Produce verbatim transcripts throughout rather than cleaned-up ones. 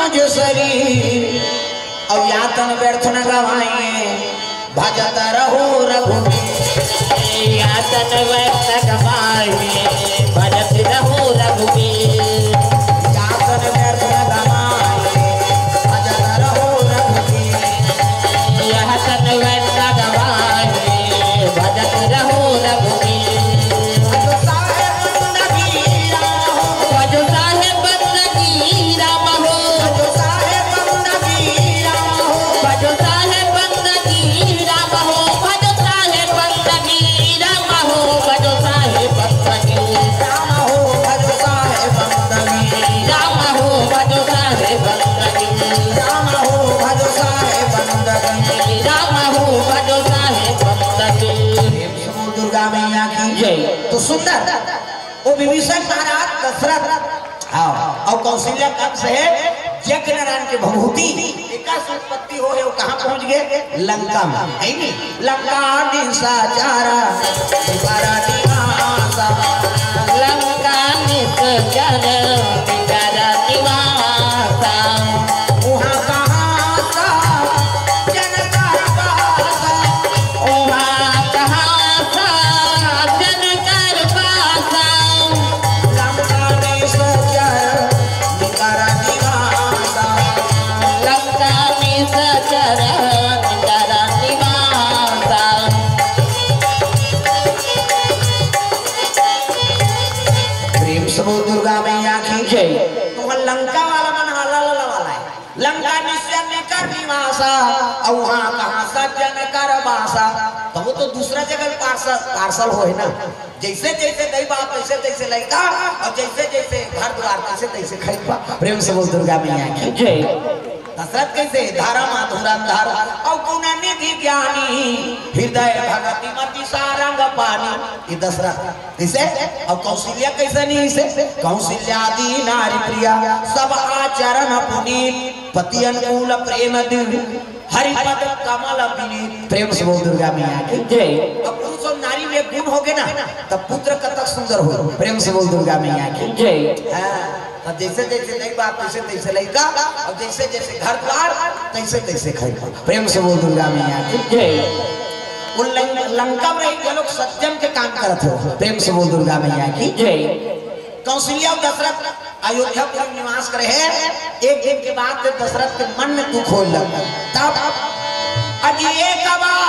जो शरीर, अब या तन व्यर्थ न गवाइए, भजत रहो रघुबीर। या तन व्यर्थ न गवाइए, भजत रहो रघुबीर। या तन व्यर्थ न गवाइए, भजत रहो रघुबीर। या तन व्यर्थ न गवाइए, भजत रहो रघुबीर। भजो साहेब बंदगी राम हो। भजो साहेब बंदगी राम हो। भजो साहेब बंदगी राम हो। भजो साहेब बंदगी राम हो। भजो साहेब बंदगी राम हो। भजो साहेब बंदगी राम हो। भजो साहेब बंदगी राम हो। भजो साहेब बंदगी राम हो। भजो साहेब बंदगी राम हो। भजो साहेब बंदगी। प्रेम से बोल दुर्गा मैया की जय। तो सुंदर, वो विभीषण महाराज दशरथ, हाँ, और कौशल्या कंस है, यज्ञ नारायण के भभूति, एका से उत्पत्ति हो है, वो कहाँ पहुँच गए? लंका में, है नी? लंका निशाचर निकर निवासा। लंका निशाचर निकर निवासा। उहाँ कहाँ सज्जन कर बासा। उहाँ कहाँ सज्जन कर बासा। लंका निशाचर निकर निवासा। लंका निशाचर निकर निवासा। प्रेम से बोल दुर्गा मैया की जय। तो वह लंका वाला मन हाला ला वाला है। लंका निशाचर निकर निवासा, अउ उहाँ कहाँ सज्जन कर बासा। तो वो तो दूसरा जगह पार्सल, पार्सल होय ना। जैसे जैसे दई बाप, तैसे तैसे लइका, और जैसे जैसे घर द्वार, तैसे तैसे खइबा। प्रेम से बोल दुर्गा मैया की जय। दशरथ कैसे? धर्म धुरंधर और गुण निधि ज्ञानी, हृदय भगति मति सारंग पानी। ये दशरथ कैसे? और कौशल्या कैसे नहीं इसे? कौशल्यादि नारी प्रिया, सब आचरण पुनीत, पति अनुकूल प्रेम दृढ़, हरिपद कमल विनीत। प्रेम से बोल दुर्गा मैया की जय। अब पुरुष और नारी में गुण हो गए ना, तब पुत्र कतक सुंदर हो। प्रेम से बोल दुर्गा मैया की जय। हाँ, तो जैसे जैसे दई बाप, तैसे तैसे लइका, और जैसे जैसे घर द्वार, तैसे तैसे खइबा। प्रेम से बोल दुर्गा मैया की जय। वो लं-, लंका में रही, ये लोग सज्जन के काम करत हो। प्रेम से बोल दुर्गा मैया की जय। कौशल्या और दशरथ अयोध्यापुरी निवास करे हे। एक दिन के बाद जब दशरथ के मन में दुख होय लग, तब अजी एक बार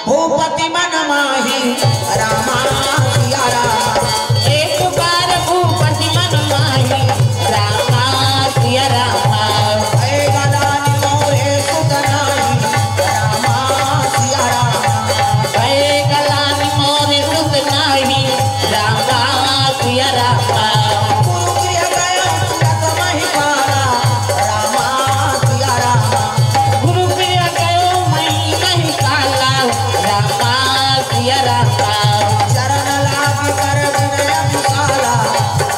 भूपति मन माही रामा सिया रामा। एक बार भूपति मन माही रामा सिया रामा। भय गलानि मोरे सुत नाही रामा सिया रामा। भय गलानि मोरे सुत नाही रामा सिया रामा। गुरु गृह गयो सुरत महि काला रामा सिया रामा। गुरु गृह गयो महि, महि काला रामा सिया रामा। चरण लागी कर विनय विशाला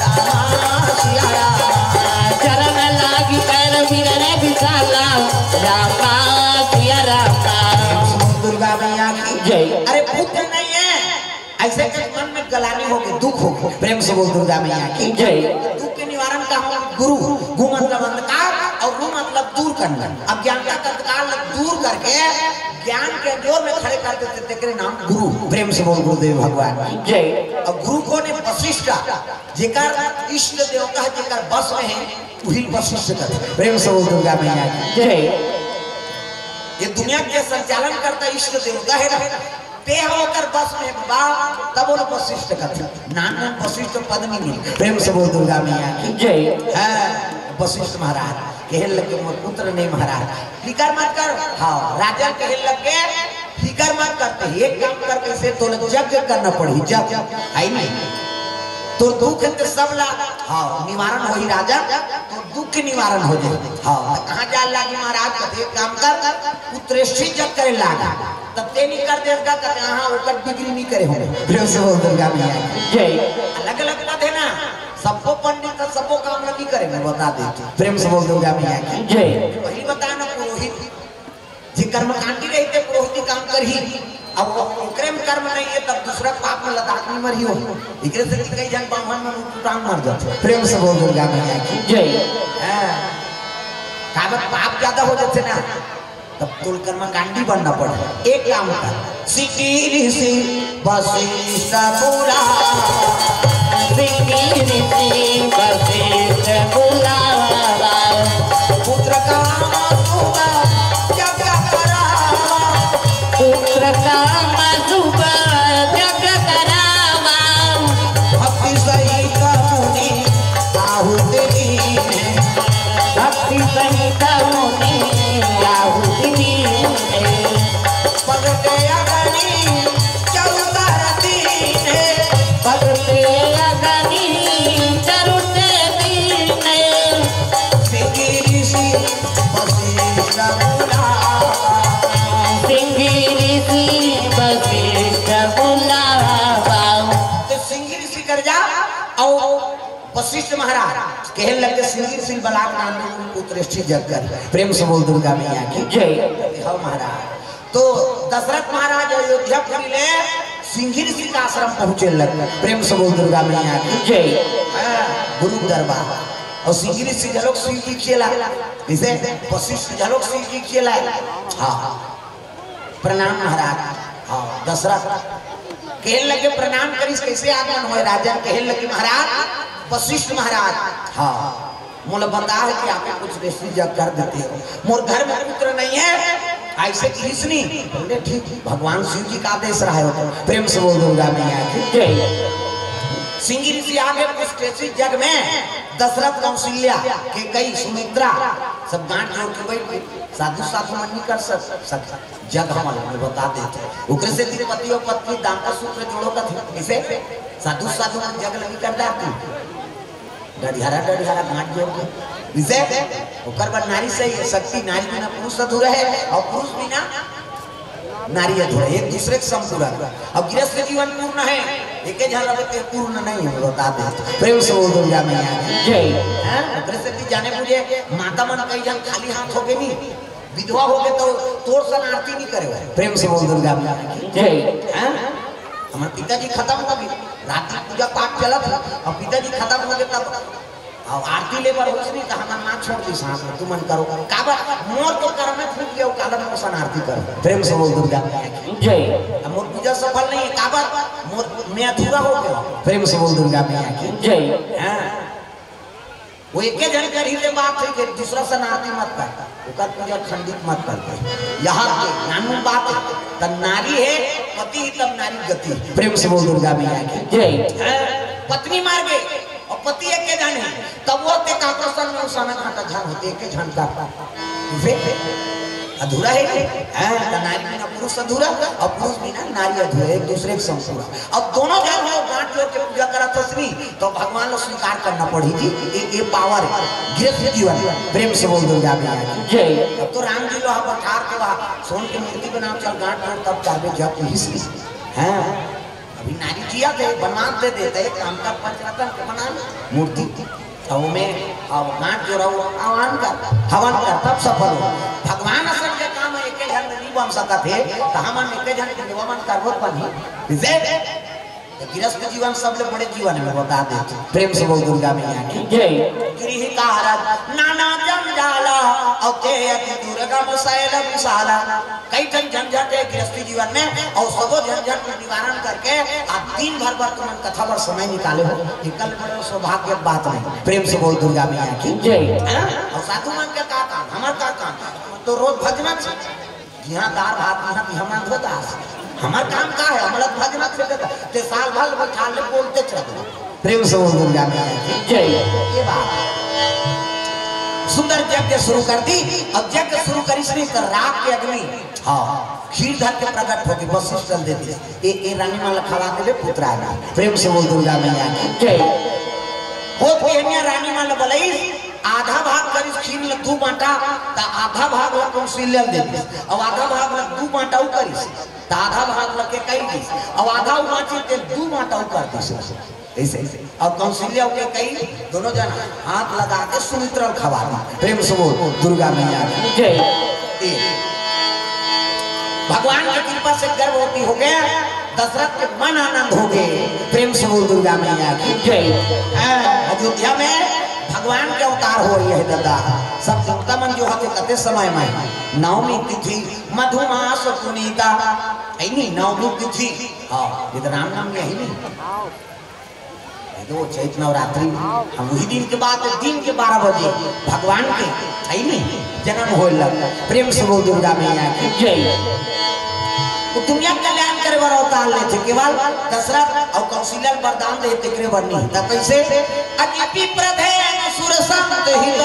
रामा सिया रामा। चरण लागी कर विनय विशाला रामा सिया रामा। दुर्गा मैया की जय। अरे पुत्र नहीं है, ऐसे के मन में गलानी हो गई, दुख हो गई। प्रेम से बोल दुर्गा मैया की जय। दुख के निवारण का हम गुरु, गु मतलब अंधकार और रू मतलब दूर करना। अज्ञानता का अंधकार दूर करके ज्ञान के अंजोर में खड़े कर देते, तेकरे नाम गुरु। प्रेम से बोल गुरुदेव भगवान की जय। और गुरु कौन है? वशिष्ठ। जेकर इष्ट देवता है, जेकर बस में है, वही वशिष्ठ कथे। प्रेम से बोल दुर्गा मैया की जय। ये दुनिया के संचालन करता इष्ट देवता है ना, ते ह ओकर बस में बा, तब ओला वशिष्ठ कथे। नाम नाम वशिष्ठ पद नहीं मिले। प्रेम से बोल दुर्गा मैया की जय। हाँ, वशिष्ठ महाराज कहे लगे, "मोर पुत्र नहीं महाराज, फिकर मत कर।" हाँ, राजा कहे लगे, "फिकर मत करते, एक काम कर, कैसे तोला यज्ञ करना पड़ी, यज्ञ है नहीं, तो दुख के सब ला, हाँ, निवारण होही राजा, तो दुख के निवारण हो जाए।" हाँ, तो कहाँ जाए लागी महाराज? कथे, "एक काम कर, उत्तरेष्ठी यज्ञ करे लाग।" तब ते नहीं कर देगा, कहते, "हाँ, ओकर डिग्री नहीं करे होंगे।" प्रेम से बोल दुर्गा मैया की जय। अलग-अलग पद है ना, सबको पंडित और सबको काम नहीं करे, मैं बता देती हूँ। प्रेम से बोल दुर्गा मैया की जय। वही बता ना, पुरोहित जी कर्मकांडी रहिथे, पुरोहिती काम करही, अब वो ओकरे में कर्म नहीं है, तब दूसरा पाप में लदाख में मरही हो। एकरे से कि कई जन बाम्हन में मुकुटांग मर जाते। प्रेम से बोल दुर्गा मैया की जय। हाँ। काबर पाप ज्यादा हो जाथे ना, तब तोल कर्मकांडी बनना पड़े। एक काम कर, सिंगी ऋषि वशिष्ठ बुला, सिंगी ऋषि वशिष्ठ बुलावा, पुत्र काम सुबह जग करावा, पुत्र काम सुबह जग करावा, भक्ति सहित मुनि आहुति दीन्हे, भक्ति सहित मुनि आहुति दीन्हे। पग के अग्नि चरु तर दीन्हे। पग के अग्नि चरु तर दीन्हे। सिंगी ऋषि वशिष्ठ बुलावा। सिंगी ऋषि वशिष्ठ बुलावा। तो सिंगी ऋषि कर जा अउ वशिष्ठ महाराज कहे लगे, सिंगी ऋषि बलात नाम पुत्र श्रेष्ठी जग कर। प्रेम से बोल दुर्गा मैया की जय। हाँ महाराज। तो दशरथ महाराज अयोध्यापुरी ले सिंगी ऋषि का आश्रम पहुंचे लगे। प्रेम से बोल दुर्गा मैया की जय। हाँ, गुरु दरबार। अउ सिंगी ऋषि घलोक शिव जी के चेला, जइसे वशिष्ठ घलोक शिव जी के चेला। हाँ, प्रणाम महाराज। हाँ, दशरथ कहे लगे, प्रणाम करिस, कइसे आगमन होय राजन? कहे लगे, महाराज, वशिष्ठ महाराज, हाँ, मोला बता हे कि आपको कुछ ऋषि जग कर देते हो, मोर घर में पुत्र नहीं है, अइसे कहिस नी। बोले, ठीक, भगवान शिव जी का आदेश रहा हो तो। प्रेम से बोल दुर्गा मैया की जय। सिंगी ऋषि आगे कुछ ऋषि जग में दशरथ, कौशल्या, कैकई, सुमित्रा, सब गांठ जोड़ के बैठ गए। साधु साधु मन नहीं कर सक, सक जग हमन ल बता देथे। ओकरे सेती पति अउ पत्नी दाम्पत्य सूत्र जोड़ो कथे। कइसे? साधु साधु मन जग ल नइ कर डारथे। डढ़ियारा डढ़ियारा गांठ जोड़ के। कइसे? ओकर बर नारी सही हे, शक्ति, नारी बिना पुरुष अधूरा हे अउ पुरुष बिना नारी अधूरा हे, एक दूसरे के संपूरक। अब गृहस्थ जीवन पूर्ण हे, एके झन रहे ते पूर्ण नहीं हे, बता दे। प्रेम से बोल दुर्गा मैया की जय। हैं? ओकरे सेती जाने बुझे माता मन कई झन खाली हाथ होगे नी, विधवा होगे तो तोर सन आरती नहीं करे भाई। प्रेम से बोल दुर्गा मैया की जय। हैं? हमर पिताजी खतम होगे, रात में पूजा पाठ चलत हे, अब पिताजी खतम होगे तब, अब आरती ले बर होइस नहीं तो हमर माँ छोड़ दिस हाथ में, तुमन करो। काबर? मोर तो कर्म में फूट गया, काबर मोर सन आरती करो। प्रेम से बोल दुर्गा मैया की जय। अब मोर पूजा सफल नहीं हे, काबर? मोर, मैं अधूरा हो गया। प्रेम से बोल दुर्गा मैया की जय। हाँ। वो एके झन करही ते बात हे कि दूसरा सन आरती मत कर, ओकर पूजा खंडित मत कर। यहाँ के नानू बात हे, त नारी हे, पति ही तब नारी गति। प्रेम से बोल दुर्गा मैया की जय। हैं? पत्नी मर गे अउ पति एके झन हे, तब वो ते काकर सन में ओसाना घाटा झन होते, एके झन का। फिर अधूरा हे कि? हैं, त नारी बिना पुरुष अधूरा अउ पुरुष बिना नारी अधूरा, एक दूसरे के संपूरक। अब दोनों झन हो गांठ जोड़ के पूजा करत हस नी, तो भगवान ला स्वीकार करना पड़ही जी। ये, ये पावर हे गृहस्थ जीवन। प्रेम से बोल दुर्गा मैया की जय। अब तो राम जी लोहा पठार के वहाँ सोन के मूर्ति बनाव, चल गांठ जोड़, तब करबे जब कहिस नी। हैं? अभी नारी जिया दे, बनवान दे देते, एक काम कर, पंचरत्न के बना ले मूर्ति। तो में अब गांठ जोड़ाव, हवन कर, हवन कर, तब सफल हो। भगवान असन के काम एके झन में नहीं बन सकत हे, तो हमन एके झन के सेवा मन करबो त बनही। जइसे तो गृहस्थ जीवन सबले बड़े जीवन हे, बता देथे। प्रेम से बोल दुर्गा मैया की जय। गृह कारज नाना जंजाला, अउ ते अति दुर्गम शैल विशाला। कई ठन झंझट हे गृहस्थी जीवन में, अउ सबो झंझट के निवारण करके आप दिन भर बर तुमन कथा बर समय निकाले हो, ये कल बड़े सौभाग्य के बात नहीं। प्रेम से बोल दुर्गा मैया की जय। हैं? अउ साधु मन के का काम, हमर का काम? तो रोज भजना चाहिए। यहाँ दार भात, यहाँ भी हम धोता। हमर काम का हे? हमला भजना से देता। ते साल भर बैठा ले, बोलते चल। प्रेम से बोल दुर्गा मैया की जय। ये बात। सुंदर यज्ञ शुरू कर दी। अब यज्ञ शुरू करिस नी तो रात के अग्नि, हाँ, खीर धर के प्रकट होके बस चल देती। ए, ए रानी मन ला खवा दे ले पुत्र आ गए। प्रेम से बोल दुर्गा मैया की जय। होत के एनिया रानी मन ला बलई, आधा भाग करिस खीर ला दू बांटा, त आधा भाग ला कौशल्या ल दे दिस, अउ आधा भाग ला दू बांटा उ करिस, त आधा भाग ला कैकई दिस, अउ आधा उ बांचिस ते दू बांटा उ कर दिस। अइसे, अउ कौशल्या अउ कैकई दोनों झन हाथ लगा के सुमित्रा ल खवा दी। प्रेम से बोल दुर्गा मैया की जय। ए, भगवान के कृपा से गर्भवती हो गया, दशरथ के मन आनंद हो गए। प्रेम से बोल दुर्गा मैया की जय। हाँ, अयोध्या में भगवान के अवतार होय हे दादा। सब देवता मन जो हते कते समय में नवमी तिथि मधुमास पुनीता, है नी, नवमी तिथि। हाँ, ये तो रामनवमी है नी। ये तो चैत नवरात्रि, हम वही दिन के बाद, दिन के बारह बजे भगवान के, है नी, जन्म होय लग। प्रेम से बोल दुर्गा मैया की जय। वो दुनिया के कल्याण करे बर अवतार लेथे, केवल दशरथ अउ कौशल्या ल वरदान दे, तेकरे बर नहीं। तब कैसे? अति प्रधेन सुर संत हित,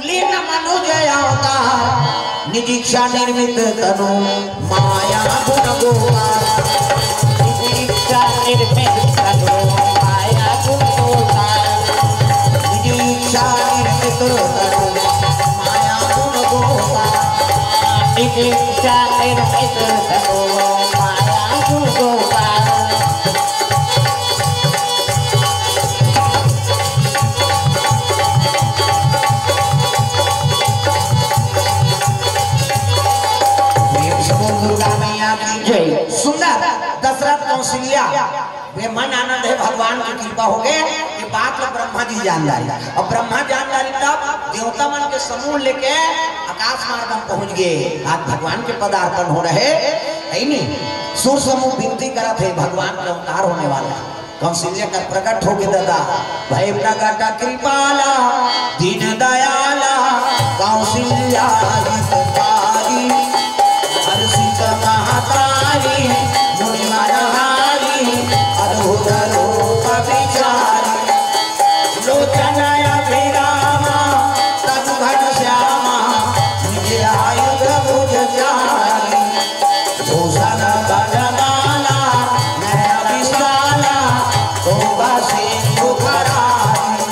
लीन मनुज अवतार। निज इच्छा निर्मित तनु, माया गुण गोपाल। निज इच्छा निर्मित तनु, माया गुण गोपाल। निज इच्छा निर्मित तनु, माया गुण गोपाल। निज इच्छा निर्मित तनु, माया गुण गोपाल। प्रेम से बोल दुर्गा मैया की जय। सुंदर दशरथ कौशल्या, ये मन आनंद हे, भगवान की कृपा हो गे। ये बात ला ब्रह्मा जी जान डारे, अउ ब्रह्मा जान डारे तब देवता मन के समूह लेके आकाश मार्ग में पहुंच गे। आज भगवान के पदार्पण हो रहे, है नी? सुर समूह विनती करत हे, भगवान के अवतार होने वाला हे। कौशल्या कर प्रगट हो गे दादा, भय प्रगट कृपाला दीन दयाला, कौशल्या हितकारी, हर्षित महतारी मुनि मनहारी, अद्भुत रूप विचारी। लोचन अभिरामा तनु घनश्यामा, निज आयुध भुज चारी। भूषण वनमाला नयन विशाला, शोभा सिंधु करारी।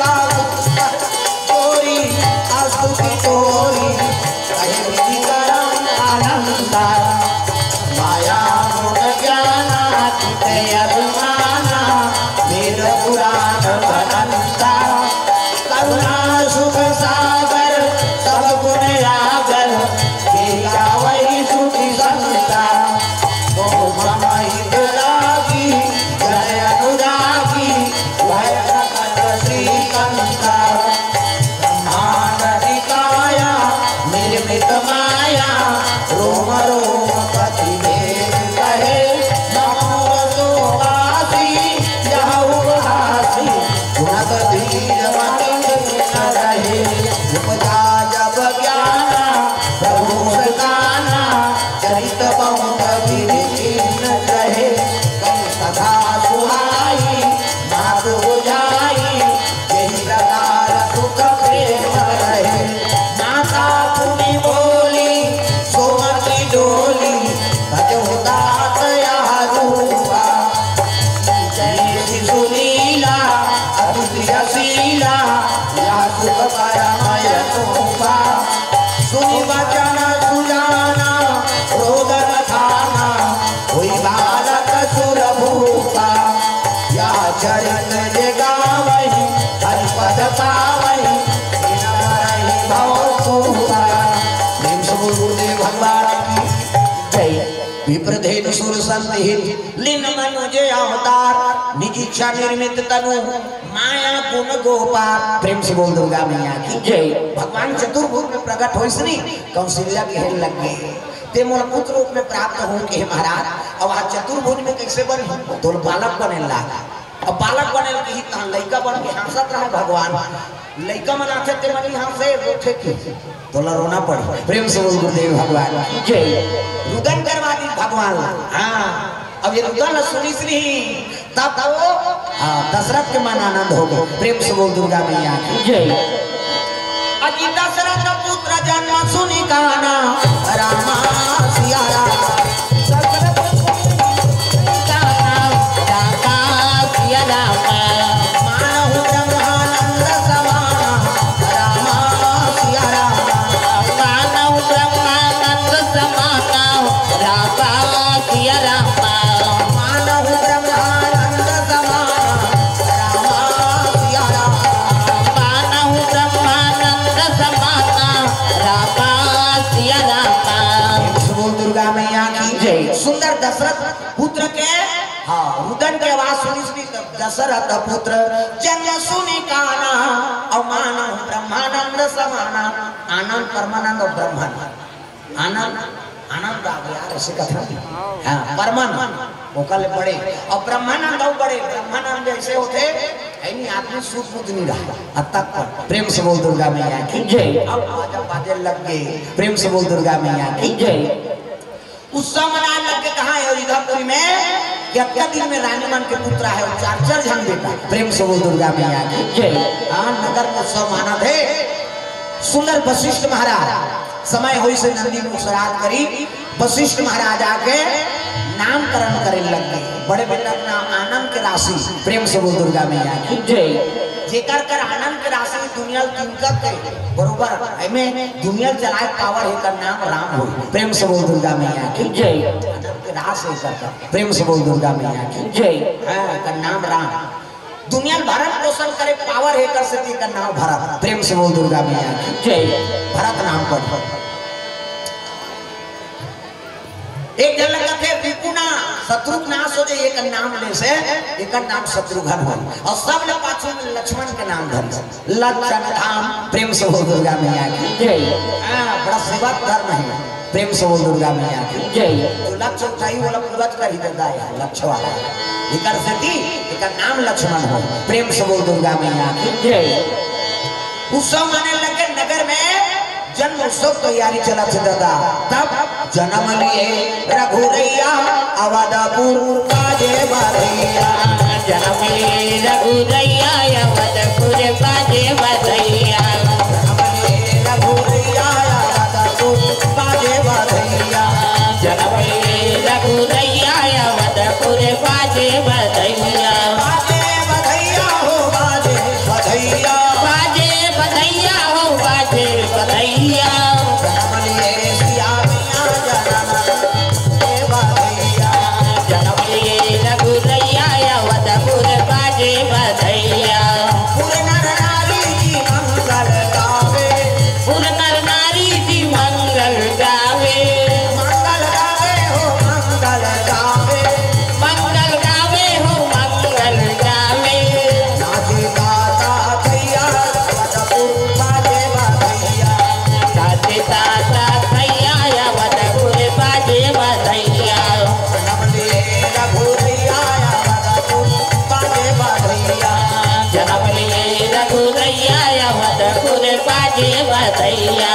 काकुत्स्थ तोरी स्तुति तोरी, कहे विधि करम अनंता। माया गुण ज्ञानातीत अभिमाना, वेद पुराण भणंता। करुणा सुख सागर सब गुण आगर, वे गावहि श्रुति संता। मोह मम हित लागी जन अनुरागी, भय प्रकट श्रीकंता। ब्रह्मांड निकाया निर्मित माया, रोम रोम प्रतिभेद कहे। मम मुर सोवासी यह उपहासी, सुनत धीर मति न रहे। उपजा जब ज्ञाना प्रभु मुस्काना, चरित बहुत विधि चिन्ह कहे। कहि कथा सुहाई मात बुझाई, यही प्रकार सुख प्रेम रहे। माता पुनि बोली सुमति डोली, भजहु तात यह रूपा। जय शिशु लीला अति प्रिय शीला, यह सुख परम अनूपा। सुनि वचन सुजाना रोदन खाना, होई बालक सुर भूपा। यह चरित जे गावहि हरि पद पावहि, तिन तरहि भव खूबा। प्रेम से बोल गुरुदेव भगवान की जय। विप्रधेनु सुर संत हित, लीन मनुज अवतार, निज इच्छा निर्मित तनु, माया गुण गोपाल। प्रेम से बोल दुर्गा मैया की जय। भगवान चतुर्भुज में प्रकट होइस नी, कौशल्या के हेर लग गे, ते मोला पुत्र रूप में प्राप्त हो के हे महाराज। अब आज चतुर्भुज में कैसे बन, तो बालक बने ला। अब बालक बने के ही तहां लइका बन के हंसत रहे भगवान। लइका मन आथे ते मन ही हंसे, रोथे की तोला रोना पड़े। प्रेम से बोल गुरुदेव भगवान की जय। रुदन करवा दी भगवान। हाँ, अब ये रुदन ला सुनिस नहीं, तब वो, हाँ, दशरथ के मन आनंद हो गे। प्रेम से बोल दुर्गा मैया की जय। अजी दशरथ पुत्र जन्म सुनि काना, रामा सिया रामा। दशरथ पुत्र जन्म सुनि काना, रामा सिया रामा। मानहु ब्रह्मानंद समाना, रामा सिया रामा। मानहु ब्रह्मानंद समाना, रामा सिया रामा। मानहु ब्रह्मानंद समाना, रामा सिया रामा। मानहु ब्रह्मानंद समाना, रामा सिया रामा। बोल दुर्गा मैया की जय। सुंदर दशरथ पुत्र के, हाँ, रुदन के आवाज सुनिस नी, दशरथ पुत्र जन्म सुनि काना, अउ मानहु ब्रह्मानंद समाना। आनंद, परमानंद अउ ब्रह्मानंद। आनंद, आनंद आ गया, ऐसे कथा नहीं। हाँ, परमानंद, ओकर ले बड़े। अउ ब्रह्मानंद अउ बड़े, ब्रह्मानंद जैसे होथे, है नहीं, आदमी सुध बुध नहीं रहा। अतक पर प्रेम से बोल दुर्गा मैया की। जय। अब बाजा बाजे लग गए, प्रेम से बोल दुर्गा मैया की। जय। उत्सव मनाए लग के कहा है, और इधरपुरी में कि अतका दिन में रानी मन के पुत्र है, और चार चार झन बेटा। प्रेम से बोल दुर्गा मैया की। जय। हाँ, नगर में उत्सव मानत हे। सुंदर वशिष्ठ महाराज, समय होइस हे नंदी मुख श्राद्ध करी, वशिष्ठ महाराज आके नामकरण करे लग गए। बड़े बेटा के नाम आनंद के राशि। प्रेम से बोल दुर्गा मैया की। जय। जेकर कर आनंद के राशि दुनिया ल तिनकत हे, बरोबर, एमे दुनिया ल चलाए पावर हे, एकर नाम राम हो। प्रेम से बोल दुर्गा मैया की। जय। आनंद के राशि हे एकर कर। प्रेम से बोल दुर्गा मैया की। जय। हाँ, एकर नाम राम। दुनिया ल भरण पोषण करे पावर हे, एकर सेती एकर नाम भरत। प्रेम से बोल दुर्गा मैया की। जय। भरत नाम पर। एक झन ल कथे रिपु ना, शत्रु के नाश हो जाए, एकर नाम ले से, एकर नाम शत्रुघ्न हो। अउ सब ले पाछू में लक्ष्मण के नाम धर ले। लक्षण धाम, प्रेम से बोल दुर्गा मैया की। जय। हाँ, बड़ा सेवा धर्म हे। प्रेम से बोल दुर्गा मैया की। जय। जो लक्ष्य उठाही, वो लोग पूरा कर ही देता है, लक्ष्य वाला। एकर सेती, एकर नाम लक्ष्मण हो। प्रेम से बोल दुर्गा मैया की। जय। उत्सव माने लगे नगर में, जन्म उत्सव तैयारी चलत हे दादा। तब जनम लिए रघुरैया अवधपुर बाजे बधैया। जनम लिए रघुरैया अवधपुर बाजे बधैया। जनम लिए रघुरैया अवधपुर बाजे बधैया। जनम लिए रघुरैया अवधपुर बाजे बधैया। बाजे बधैया हो बाजे बधैया। बाजे बधैया हो बाजे बधैया। जनम लिए सिया मिया जनम लिए बधैया। जनम लिए रघुरैया अवधपुर बाजे बधैया। पुर नर नारी जी मंगल गावे। पुर नर नारी जी मंगल गावे। मंगल गावे हो मंगल गावे। मंगल गावे हो मंगल गावे। नाचे गाता थैया अवधपुर बाजे बधैया। नाचे गाता थैया अवधपुर बाजे बधैया। जनम लिए रघुरैया अवधपुर बाजे बधैया। जनम लिए रघुरैया अवधपुर बाजे बधैया।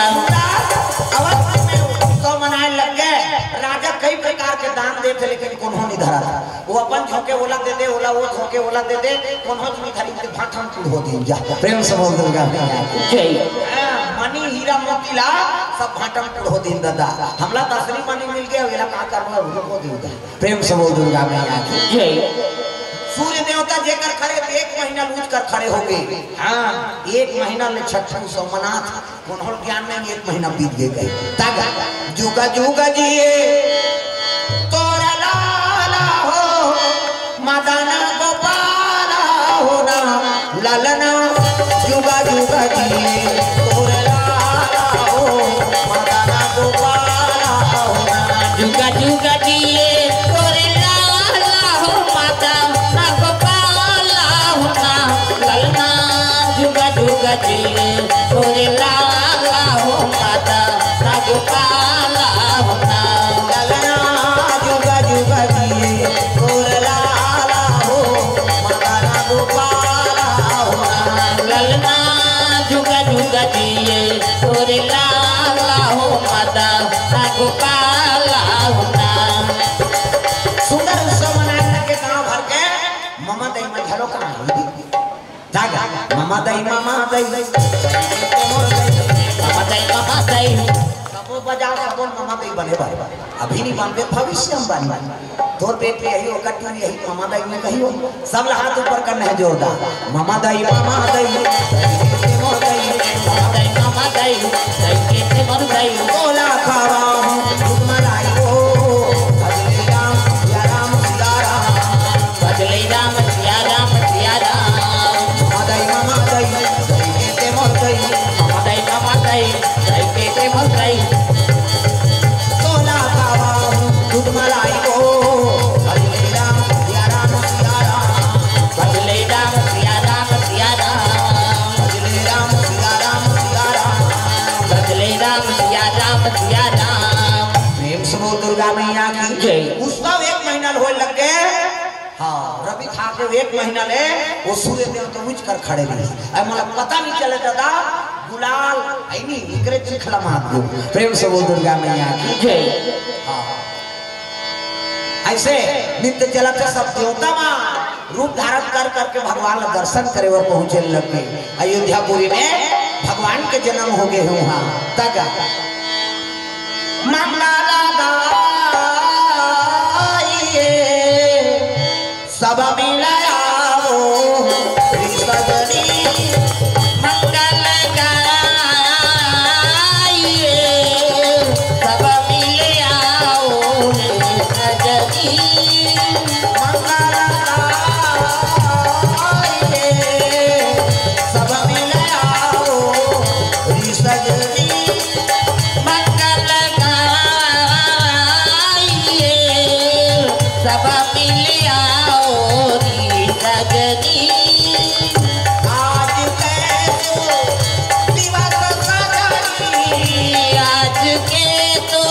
अवध में उत्सव मनाए लग गए। राजा कई प्रकार के दान देथे, लेकिन कोनो नहीं धरत। वो अपन झोंके ओला दे दे, ओला वो झोंके ओला दे दे, कोनो नहीं धरी, ते भाठम कुड़हो दिन जा। प्रेम से बोल दुर्गा मैया की। जय। हाँ, मणि हीरा मोती ला सब भाठम कुड़हो दिन दादा। हमला त असली मणि मिल गया, एला का करबो, रुको दिन जा। प्रेम से बोल दुर्गा मैया की। जय। सूर्य देवता जेकर खड़े, एक महीना लूझ कर खड़े हो गए। हाँ, एक महीना ले छठ उत्सव मनात। कोनो ल ज्ञान नहीं, एक महीना बीत गए कहे। तागा, जुगा जुगा जिए तोर लाला हो, मदन गोपाला हो ना, ललना। जुगा जुगा जिए तोर लाला हो, मदन गोपाला हो ना। जुगा जुगा जिए तोर लाला हो, मदन गोपाला हो ना, ललना। जुगा जुगा जिए तोर लाला हो, मदन गोपाला हो ना। ललना जुगा जुगा जिए तोर लाला हो, मदन गोपाला हो ना। ललना जुगा जुगा जिए तोर लाला हो, मदन गोपाला हो ना। सुंदर उत्सव मनाए लगे गांव भर के। ममा दई मन घलो कहाँ हे? जागा, ममा दई, ममा दई। ममा दई, ममा दई। सबो बजाओ, सबो ममा दई बने बर। अभी नहीं बनबे, भविष्य में बनबे। तोर पेट में यही होगा, तू यही ममा दई में कही हो। सब ला हाथ ऊपर करना है जोरदार। ममा दई, ममा दई। ममा दई, ममा दई। ममा दई, ममा दई। बोला खावा हूँ, दूध मलाई हो। भजले राम, या राम, सिया राम। भजले राम, सिया राम, सिया राम। ममा दई, ममा दई, दई के ते मोर दई। ममा दई, ममा दई, दई के ते मोर दई। तोला पावा हूँ दूध मलाई को। भजले राम, सिया राम, सिया राम। भजले राम, सिया राम, सिया जय। उसका एक महीना होए लग गए। हाँ, रबी था के एक महीना ले वो सूर्य देवता उठ कर खड़े रही। अब मतलब पता नहीं चले दादा, गुलाल है नहीं, इकरे चिखला मार दो। प्रेम से बोल दुर्गा मैया की। जय। हाँ। ऐसे नित्य चलत हे सब देवता मन रूप धारण कर करके भगवान ला दर्शन करे बर पहुंचे लग गए। अयोध्यापुरी में भगवान के जन्म हो गए हे उहाँ। तब जा मंगल गाइए सब मिल आओ रे सजनी, मंगल गाइए सब मिल आओ रे सजनी, मंगल गाइए सब मिल आओ रे सजनी, मंगल गाइए सब मिल आओ रे सजनी। आज के तो दिवस सजनी, आज के तो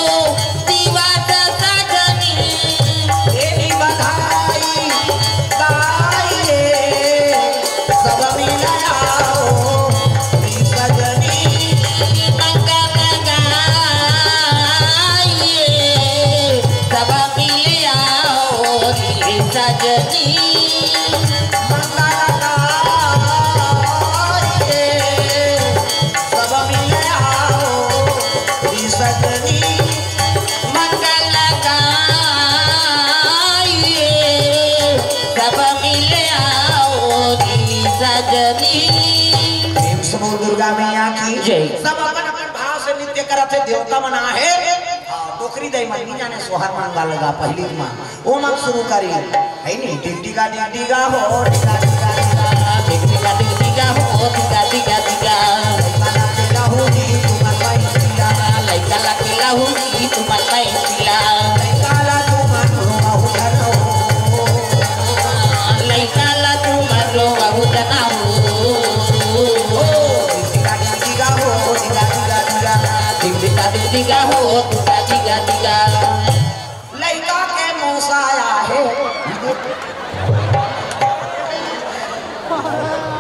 दिवस सजनी, तेरी बधाई गाइए सब मिल आओ रे सजनी, मंगल गाइए सब मिल आओ रे सजनी, मंगल गाइए सब मिल आओ रे सजनी, मंगल गाइए सब मिल आओ रे सजनी। प्रेम से बोल दुर्गा मैया की। जय। सब अपन अपन भाव से नृत्य करत हे, देवता मन आहे। हाँ, डोकरी दाई मन नहीं जाने सोहर मांगा लगा पहली माँ, वो मन शुरू करी। है नहीं, टिक टिका टिक टिका हो, टिका टिका टिका। टिक टिका टिक टिका हो, टिका टिका टिका। लइका ला खेलाहू जी तुमन पैंसिला। लइका ला खेलाहू जी तुमन पैंसिला। लइका ला तुमन रोवाहू झन हो। लइका ला तुमन रोवाहू झन हो। ओ, टिक टिका टिक टिका हो, टिका टिका टिका। टिक टिका टिक टिका हो, टिका टिका टिका। लइका के मौसा आया है।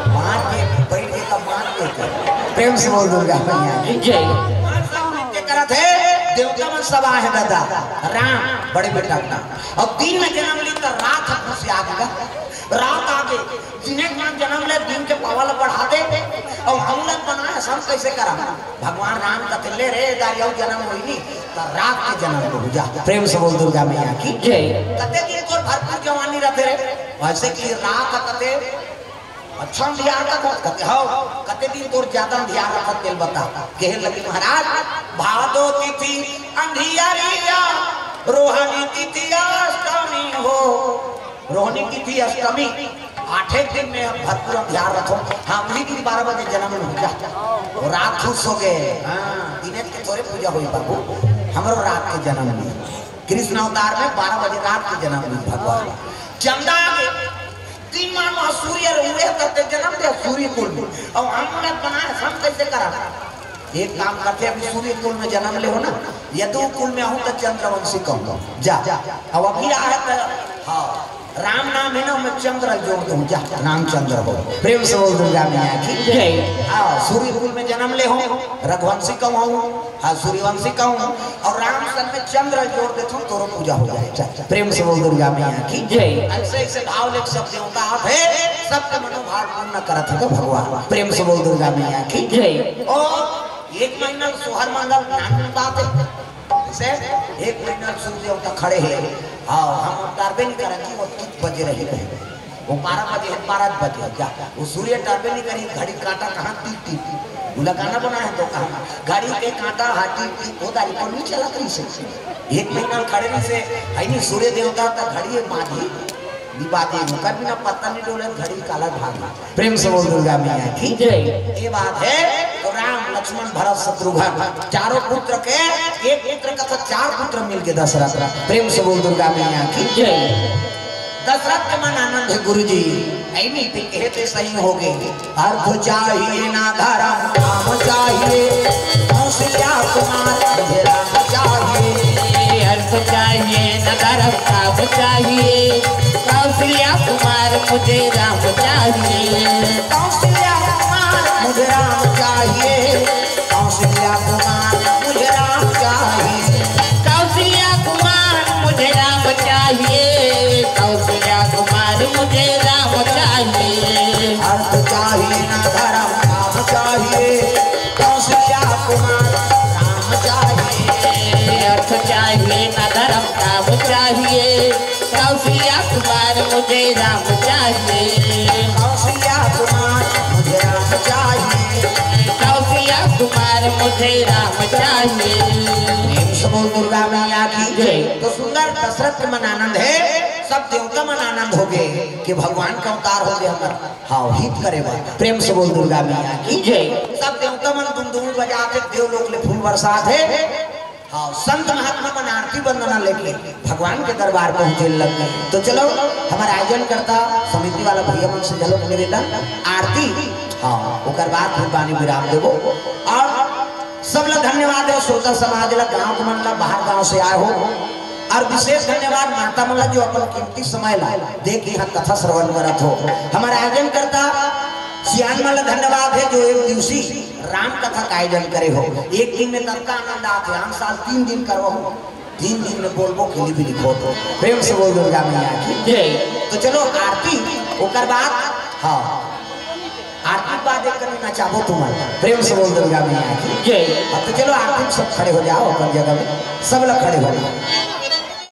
मार के, बैठ के तब मार के। प्रेम से बोल दुर्गा मैया की। जय। मार सब नृत्य करत हे, देवता मन सब आहे दादा। राम बड़े बेटा अपना। अब दिन में जन्म ली तो रात घुस आ गया। रात आगे, दिने के मान जन्म ले, दिन के पावर ला बढ़ा दे, अउ हम लोग बनाए, हम कैसे करा? भगवान राम कथे, "ले रे, दाई, अउ जन्म होई नी, त रात के जन्म हो जा।" प्रेम से बोल दुर्गा मैया की। जय। कते दिन तोर भरपूर जवानी रहते रे, वैसे कि रात कते अच्छा अंधियार का था, कते हो, कते दिन तोर ज्यादा अंधियार रहता, तेल बता। कहे लगे महाराज, भादो तिथि अंधियारिया, रोहिणी तिथि अष्टमी हो। रोहिणी तिथि अष्टमी, आठे दिन में भरपूर अंधियार रखो। हाँ, उही दिन बारह बजे जन्म हो जा। रात खुश हो गए। हाँ, दिने के थोरे पूजा होई बाबू, हमरो रात के जन्म में। कृष्ण अवतार में बारह बजे रात के जन्म में भगवान। चंदा के दिन मान वहाँ सूर्य रहुए तब ते जन्म दे सूर्य कुल में। और हम लोग बनाए, हम कैसे करा? एक काम करते, अभी सूर्य कुल में जन्म ले हो ना, यदु कुल में आहूँ तो चंद्रवंशी कहूँ। जा, अब अभी आए तो, हाँ, राम नाम है ना, मैं चंद्र जोड़ दूँ, जा, रामचंद्र हो। प्रेम से बोल दुर्गा मैया की। जय। हाँ, सूर्य कुल में जन्म ले हो, रघुवंशी कहूँ, हाँ, सूर्यवंशी कहूँ, और राम सन में चंद्र जोड़ देता हूँ, तोरो पूजा हो जाए। जा, जा, प्रेम से बोल दुर्गा मैया की। जय। ऐसे ऐसे भाव लेके सब देवता आप है, सबके मनोभाव पूर्ण करत है तो भगवान। प्रेम से बोल दुर्गा मैया की। जय। और एक महीना सोहर मंगल नाम बात है। जैसे एक महीना सूर्य देवता खड़े हैं। हाँ, हम उतारबे नहीं करेंगे, वो कित बजे रही है। वो बारह बजे है, बारह बजे है, जा। वो सूर्य उतारबे नहीं करी, घड़ी काटा कहाँ टिक टिक। वो लगाना बना है तो कहाँ? घड़ी के काटा, हाँ, टिक टिक, वो दारी को नहीं चला करी से। एक महीना खड़े नहीं से, है नहीं सूर्य देवता तक घड़ी है, माधी। निबादी, ओकर बिना पत्ता नहीं डोले, घड़ी काला भाग। प्रेम से बोल दुर्गा मैया की। जय। ये बात है, तो राम, लक्ष्मण, भरत, शत्रुघ्न, चारों पुत्र के, एक पुत्र का तो चार पुत्र मिलके दशरथ। प्रेम से बोल दुर्गा मैया की। जय। दशरथ के मन आनंद है गुरु जी, ऐनी ते कहते सही हो गए। अर्थ चाहिए ना धर्म, काम चाहिए, कौशल्या कुमार, मुझे राम चाहिए। चाहिए, न धर्म काम चाहिए। कौशल्या कुमार मुझे राम चाहिए। कौशल्या कुमार मुझे राम चाहिए। कौशल्या कुमार मुझे राम चाहिए। कौशल्या कुमार मुझे राम चाहिए। कौशल्या कुमार मुझे राम चाहिए। अर्थ चाहिए न धर्म काम चाहिए। कौशल्या कुमार राम चाहिए। अर्थ चाहिए न धर्म काम चाहिए। कौशल्या कुमार मुझे राम चाहिए। कौशल्या कुमार मुझे राम चाहिए। कौशल्या कुमार मुझे राम चाहिए। प्रेम से बोल दुर्गा मैया की जय। तो सुंदर दशरथ के मन आनंद हे, सब देवता मन आनंद हो गे कि भगवान का अवतार हो गे हमर, हाँ, हित करे बर। प्रेम से बोल दुर्गा मैया की जय। सब देवता मन दुंदुल बजात हे, देवलोक ले फूल बरसात हे। हाँ, संत महात्मा मन आरती वंदना लेके भगवान के दरबार पहुंचे लग गे। तो चलो, हमर आयोजन करता समिति वाला भैया मन से चलो निवेदन, आरती, हाँ, ओकर बाद फिर बानी विराम देबो। और सब ला धन्यवाद हे, श्रोता समाज ला, गांव के मन ला, बाहर गांव से आए हो, और विशेष धन्यवाद माता मन ला जो अपन कीमती समय ला दे के यहाँ कथा श्रवण करत हो। हमर आयोजन करता सियान मन ला धन्यवाद हे जो एक दिवसीय राम कथा का आयोजन करे हो। एक दिन में ततका आनंद आथे, आन साल तीन दिन करवा हो, तीन दिन में बोलबो के लिए भी लिखो तो। प्रेम से बोल दुर्गा मैया की जय। तो चलो आरती, ओकर बाद, हाँ, आरती के बाद एक कनी नचाबो तुमन। प्रेम से बोल दुर्गा मैया की जय। अब तो चलो आरती में सब खड़े हो जाओ अपन जगह में, सब लोग खड़े हो जाओ।